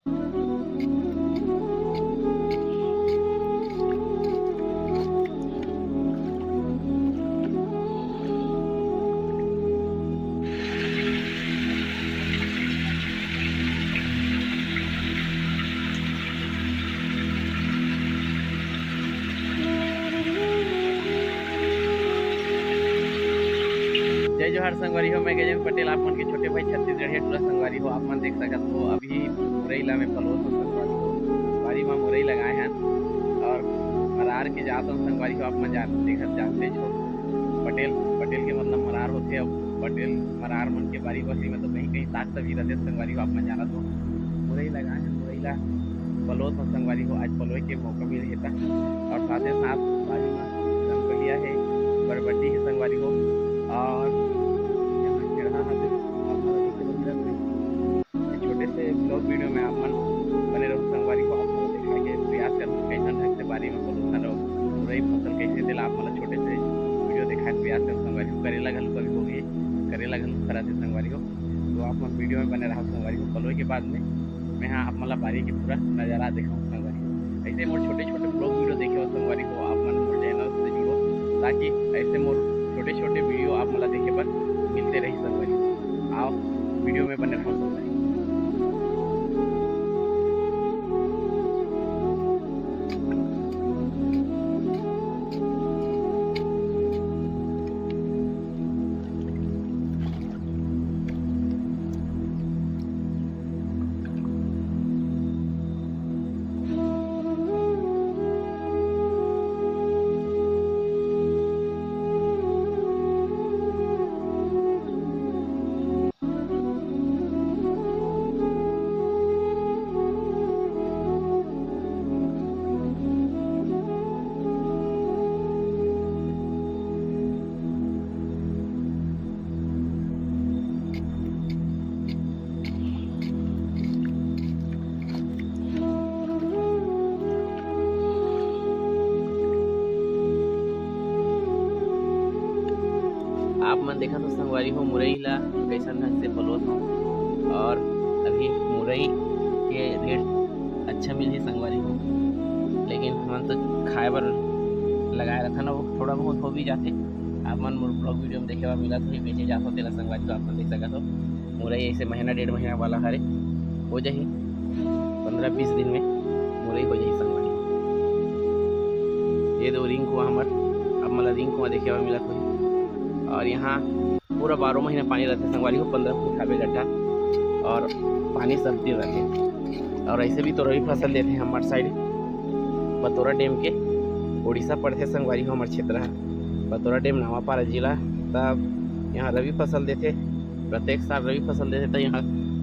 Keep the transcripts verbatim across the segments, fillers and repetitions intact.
जय जोहार संगवारी हो, मैं गजेंद्र पटेल, आप मन के छोटे भाई छत्तीसगढ़िया टूरा। संगवारी हो, आप मन देख सकत हो, अभी मुरई ला मैं पलोत हो संगवारी हो, बारी मा मुरई लगाए हन और मरार के जात हन संगवारी हो। आप मन जान, देखत जानते हो, पटेल, पटेल के मतलब मरार होथे। अब पटेल मरार मन के बारी बखरी में तो कहीं कहीं साग सब्जी रहते संगवारी हो, आप मन जानत हो। मुरई लगाए हन, मुरई ला पलोत हो संगवारी हो, आज पलोए के मौका मिले हे ता। और साथे साथ बारी में रमकलिया हे, बरबट्टी हे संगवारी हो, और यहाँ खेड़हा हे, आप मन देखे बर मिलत हे। ये छोटे से ब्लॉग वीडियो में आप मन बने रहो संगवारी हो, आप मन दिखाए के प्रयास करहूँ कैसन ढंग से बारी में पलोथन रहो, मुरई फसल कैसे तेला आप मन ला छोटे से वीडियो दिखाए के प्रयास करहूँ संगवारी हो। करेला घलो कभी होगे, करेला घलो फरत हे संगवारी हो, तो आप मन वीडियो में बने रहो संगवारी हो। पलोए के बाद में मैं हाँ आप मन ला बारी के पूरा नजारा दिखाऊँ संगवारी हो। ऐसे मोर छोटे छोटे ब्लॉग वीडियो देखे हो संगवारी हो, आप मन मोर चैनल से जुड़ो, ताकि ऐसे मोर छोटे छोटे वीडियो आप मन ला देखे बर मिलते रही संगवारी हो। आओ वीडियो में बने रहो संगवारी हो। आप मन देखत हो संगवारी हो, मुरई ला कैसन ढंग से पलोत हो, और अभी मुरई के रेट अच्छा मिलही संगवारी हो, लेकिन हमन तो खाए बर लगाए रथन, वो थोड़ा बहुत हो भी जाथे। आप मन मोर ब्लॉग वीडियो में देखे बर मिलत होही, बेचे जात हो तेला संगवारी हो, आप मन देख सकत हो। मुरई ऐसे महीना डेढ़ महीना वाला हरे, हो जाही पंद्रह बीस दिन में मुरई हो जाही संगवारी हो। ये दो रिंग कुआं हमर, आप मन ला रिंग कुआं देखे बर मिलत होही। और यहाँ पूरा बारह महीना पानी रहथे संगवारी हो, पंद्रह फुट हावे गड्ढा और पानी सब दिन रहथे। और ऐसे भी तो रबी फसल देथे हमर साइड, पतोरा डैम के उड़ीसा पड़थे संगवारी हो हमर क्षेत्र ह, पतोरा डैम, नवापारा जिला। तब यहाँ रबी फसल देथे, प्रत्येक साल रबी फसल देथे, तो यहाँ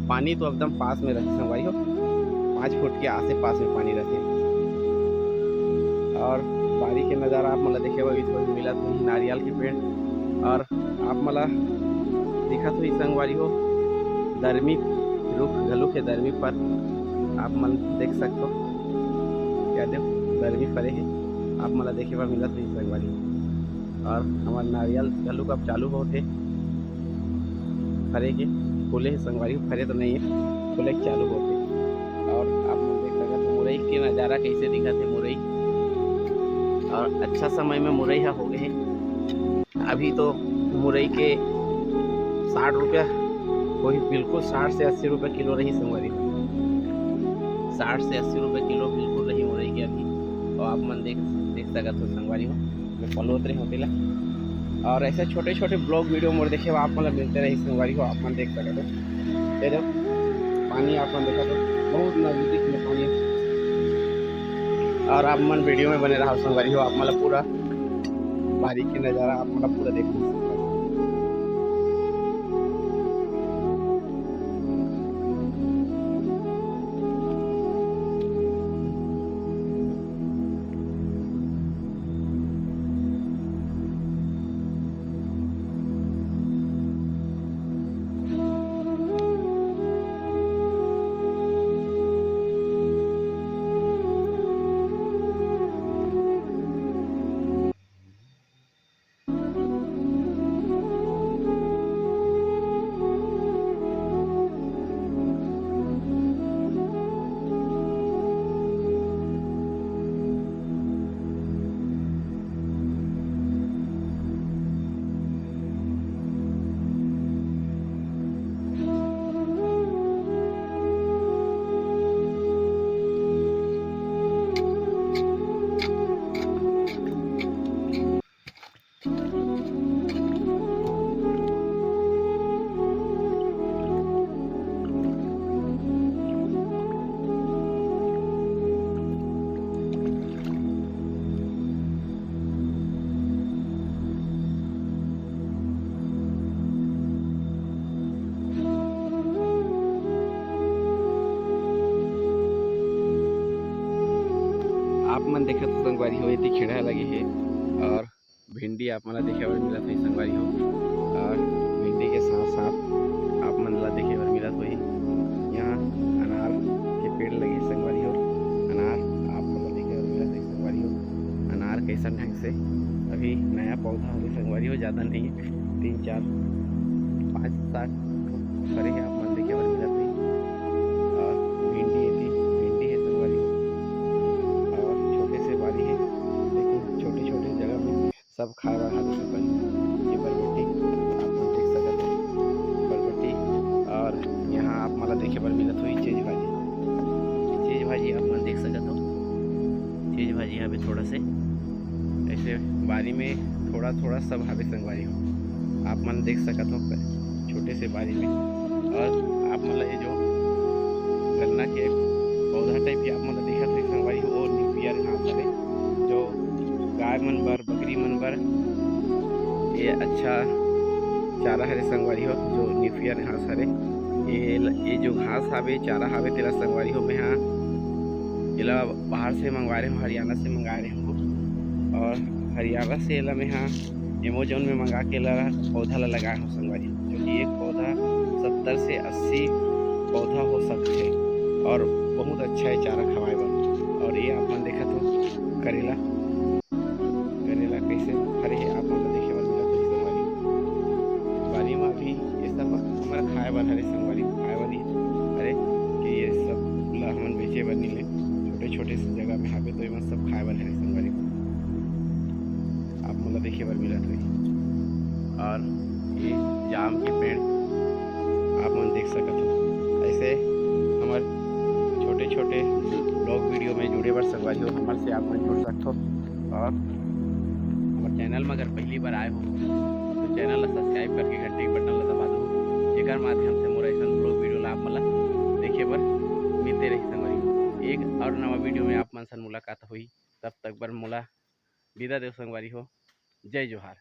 पानी तो एकदम पास में रहथे संगवारी हो, पाँच फुट के आसे पास में पानी रहथे। और बारी के नज़ारा आप मन ला देखे बर भी थोड़ी मिलत होही, नारियल के पेड़, और आप मन ला दिखत होही संगवारी हो, दरमी रुख घलो के दरमी पर आप मन देख सकथो, क्या देव दरमी फरे हे, आप मन ला देखे बर मिलत होही संगवारी। और हमर नारियल घलो अब चालू होथे फरे के, फूले हे संगवारी, फरे तो नहीं है, फूले के चालू होथे। और आप मन देख सकत हो मुरई के नज़ारा कैसे दिखत हे मुरई, और अच्छा समय में मुरई ह हो गए हे। अभी तो मुरई के साठ रुपया वही, बिल्कुल साठ से अस्सी रुपया किलो रही संगवारी, साठ से अस्सी रुपया किलो बिल्कुल रही मुरई के अभी। और आप मन देख देख सकत हो संगवारी हो, मैं पलोत रहे हों तेला। और ऐसे छोटे छोटे ब्लॉग वीडियो मोर देखे बर आप मन ला मिलते रही संगवारी हो, आप मन देख सकत हो। ये देखो पानी आप मन देखत हो, बहुत नजदीक में पानी हे। और आप मन वीडियो में बने रहो संगवारी हो, आप मन ला पूरा बारी के नज़ारा आप मन ला पूरा देखना। मन देखत हो संगवारी हो, एती खेड़ा लगे हे और भिंडी आप मन ला देखे बर मिलत होही संगवारी हो। और भिंडी के साथ साथ आप मन ला देखे बर मिलत होही यहाँ अनार के पेड़ लगे संगवारी हो। अनार आप मन ला देखे बर मिलत होही संगवारी हो। अनार कैसन ढंग से अभी नया पौधा हवे संगवारी हो, ज़्यादा नहीं, तीन चार पाँच सात ठो फरे हे, आप मन देखे बर मिलत होही। और भिंडी एती, भिंडी हे संगवारी हो। और छोटे से बारी हे, लेकिन छोटे-छोटे जगह में सब खाए बर हावे सकत। ये बरबट्टी आप मन देख सकत हो, बरबट्टी। और यहाँ आप मन ला देखे बर मिलत होही चीज भाजी, चीज भाजी आप मन देख सकत हो। चीज भाजी हवे थोड़ा से ऐसे बारी में थोड़ा थोड़ा सब हवे संगवारी हो, आप मन देख सकत हो छोटे से बारी में। और आप मन ला ये जो गन्ना के पौधा टाइप के आप मन ला दिखत होही संगवारी हो, वो निपियर घास हरे जो गाय मन बर, बकरी मन बर ये अच्छा चारा हरे संगवारी हो, जो निपियर घास हरे। ये ल-, ये जो घास हावे, चारा हावे, तेला संगवारी हो मैं हा एला बाहर से मंगवाए रहे हूँ, हरियाणा से मंगाए रहे हूँ। और हरियाणा से एला मैं हा Amazon में मंगा के एला पौधा ला लगाए हूँ संगवारी, जो कि एक पौधा सत्तर से अस्सी पौधा हो सकथे और बहुत अच्छा है चारा खवाए बर। और ये आप मन देखत हो करेला, करेला कैसे फरे हे, आप मन ला देखे बर मिलत होही संगवारी। बारी में अभी ये सब हमर खाए बर हरे संगवारी, खाए बर ही हरे कि ये सब ला हमन बेचे बर नहीं ले, छोटे छोटे से जगह में हावे तो एमन सब खाए बर हरे संगवारी। आप मन ला देखे बर मिलत होही। और ये जाम के पेड़ आप मन देख सकत हो। ऐसे हमर छोटे छोटे vlog video में जुड़े बर संगवारी हो, हमर से आप मन जुड़ सकत हो। और हमर channel में अगर पहली बार आए हो तो channel ला subscribe करके घंटी के button ला दबा दो, जेकर माध्यम से मोर ऐसन vlog video ला आप मन ला देखे बर मिलते रही संगवारी हो। एक और नवा video में आप मन से मुलाकात होही, तब तक बर मोला विदा देव संगवारी हो। जय जोहार।